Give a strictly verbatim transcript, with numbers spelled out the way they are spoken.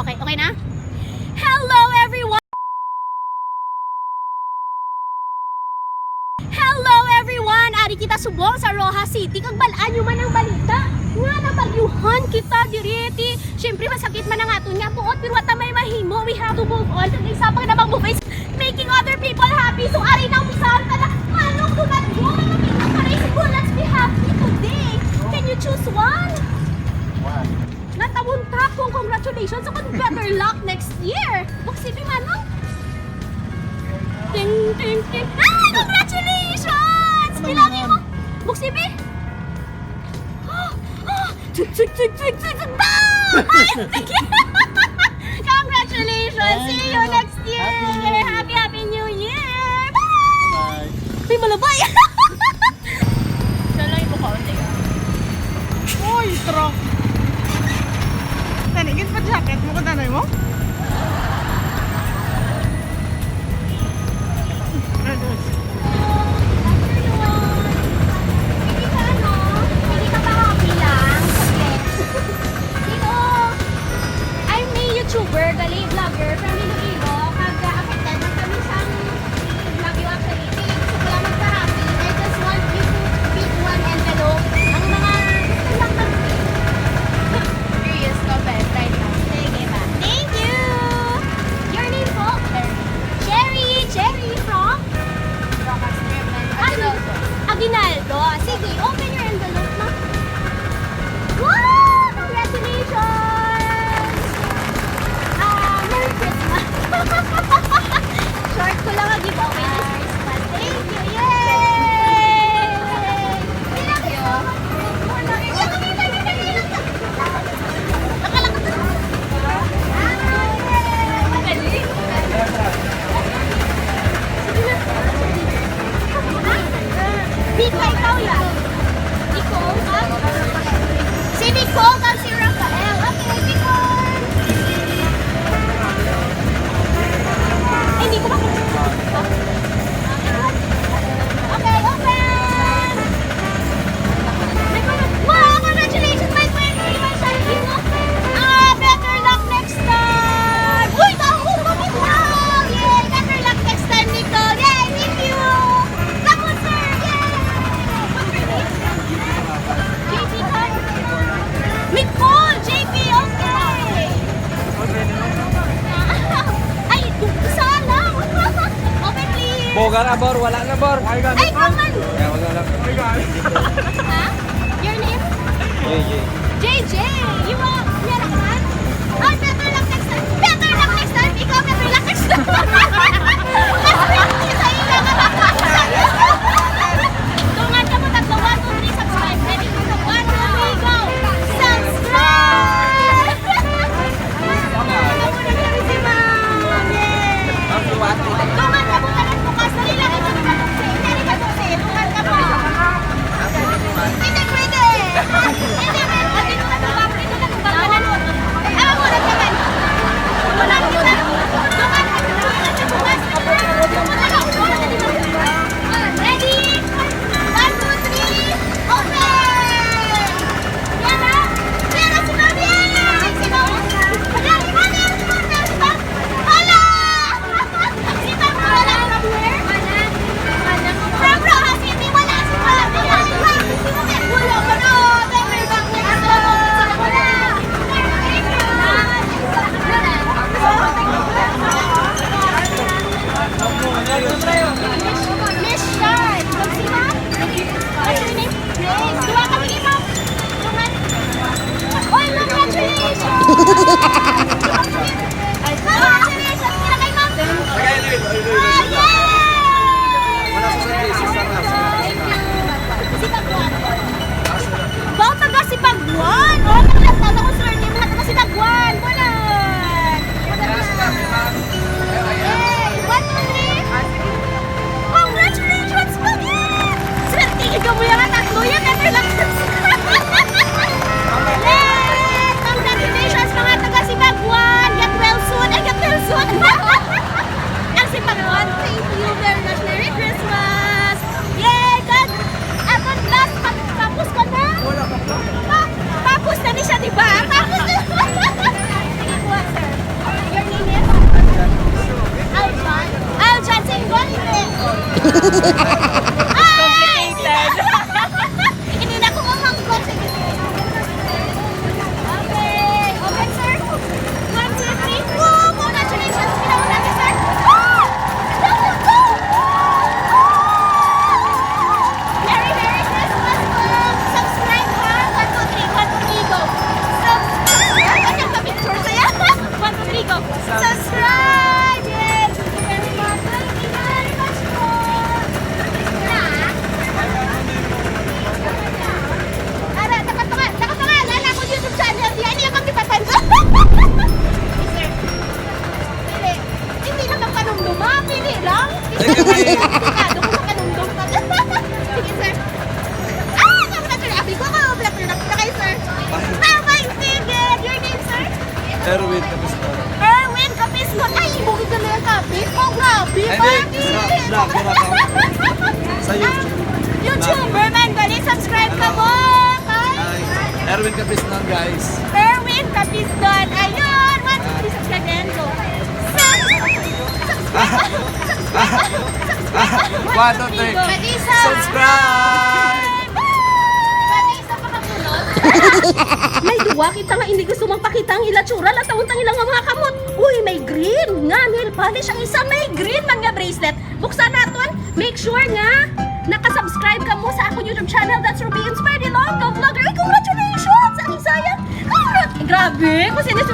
Okay, okay na? Hello, everyone! Hello, everyone! Ari kita subong sa Roxas City. Kag bal-an nyo man ang balita nga nabagyuhan kita diri. Ti, syempre, masakit man ang aton nga buot, pero wa ta may mahimo. We have to move on. Kag isa pa nga namang move is making other people happy. So, ari na, umpisahan ta na. Manong, tulad mo, mga Pinoy, para sa let's be happy today. Can you choose one? One. Natawon ta kong congratulations, ako better luck next year. Buksi bi, manong? Ting, ting, ting. Ah, congratulations! Ano, Bilangin mo. Manong? Buksi bi? Ah, ah, tsig, tsig, tsig, tsig, tsig, tsig. Bye! Congratulations! Thank you. See you next year! Happy New Year! Happy, happy New Year! Bye! Bye-bye. Uy, malabay! Siya lang yung mukha, hindi ka. Uy, truck. Tani, gid pa jacket mo, kung tanay mo? Hindi ka, ano, hindi ka pa happy lang? Sige. Sino? I'm a YouTuber, gali, vlogger from Iloilo. Kag, ah, affected man kami sa Baguio, actually. Sige, gusto ko lang magpa-happy. I just want you to pick one envelope. Ang mga gusto lang mag-pick. Curious ka, Ben, right now. Sige ba? Thank you! Your name po? Cherry. Cherry! Cherry from? Roxas Scriven. Ay, Aguinaldo. Aguinaldo. Sige, open your envelope, ma'am. Wow! Congratulations! Ah, Merry Christmas! Short ko lang ang giveaway this Christmas. Thank you! Yay! Thank you. Bika, ikaw yan. Nicole, ha? Si Nicole kag si Rafael. Okay, Nicole. Ay, hindi ko makita. Okay, open! Wow, congratulations, my friend! Hindi man siya, hindi mo. Ah, better luck next time! Uy, naku, bakit na? Yay! Better luck next time, Nicole! Yay! Thank you! Tapos, sir! Yay! J P ka? Nicole! J P, okay! Ay, isa lang! Open, please! Bogar, abor, wala na, bor. Ay, ikaw man! Kaya wala lang. Ha? Your name? J J. J J! You are, meron ka man? Ay, better luck next time! Better luck next time! Ikaw, better luck next time! Mas pinili sa ila nga baka. Dungan ka mo, tatlo, one, two, three, subscribe. Ready? One, two, three, go! Subscribe! Ang luwati. Dungan ka mo, tanan bukas. Dali lang, ito ni Kabuksi. Ito ni Kabuksi. Dungan ka mo. Hindi pwede. Hindi pwede. Dito na, dito na, dito na. Erwin Capisnon. Erwin Capisnon. Ay, bukid ka na yung kapit. Oh, grabe. Ay, Bakit? hindi. Sa vlogger ako. Sa YouTube. YouTuber man, gali, subscribe ka mo. Kay Ay, Erwin Capisnon, guys. Erwin Capisnon. Ayun. One, two, three, subscribe na yan. Go. One, two, three. Pati sa Subscribe! Pati sa pakapunod. May duwa kita nga hindi gusto magpakita ang ila tsura, latawon tang ilang mga kamot. Uy, may green nga nail polish. Ang isa may green man nga bracelet. Buksan naton. Make sure nga nakasubscribe ka mo sa akong YouTube channel. That's Ruby Inspired Ilonggo Vlogger. Ay, congratulations! Ang isa yan. Congrat- Grabe, kung sino si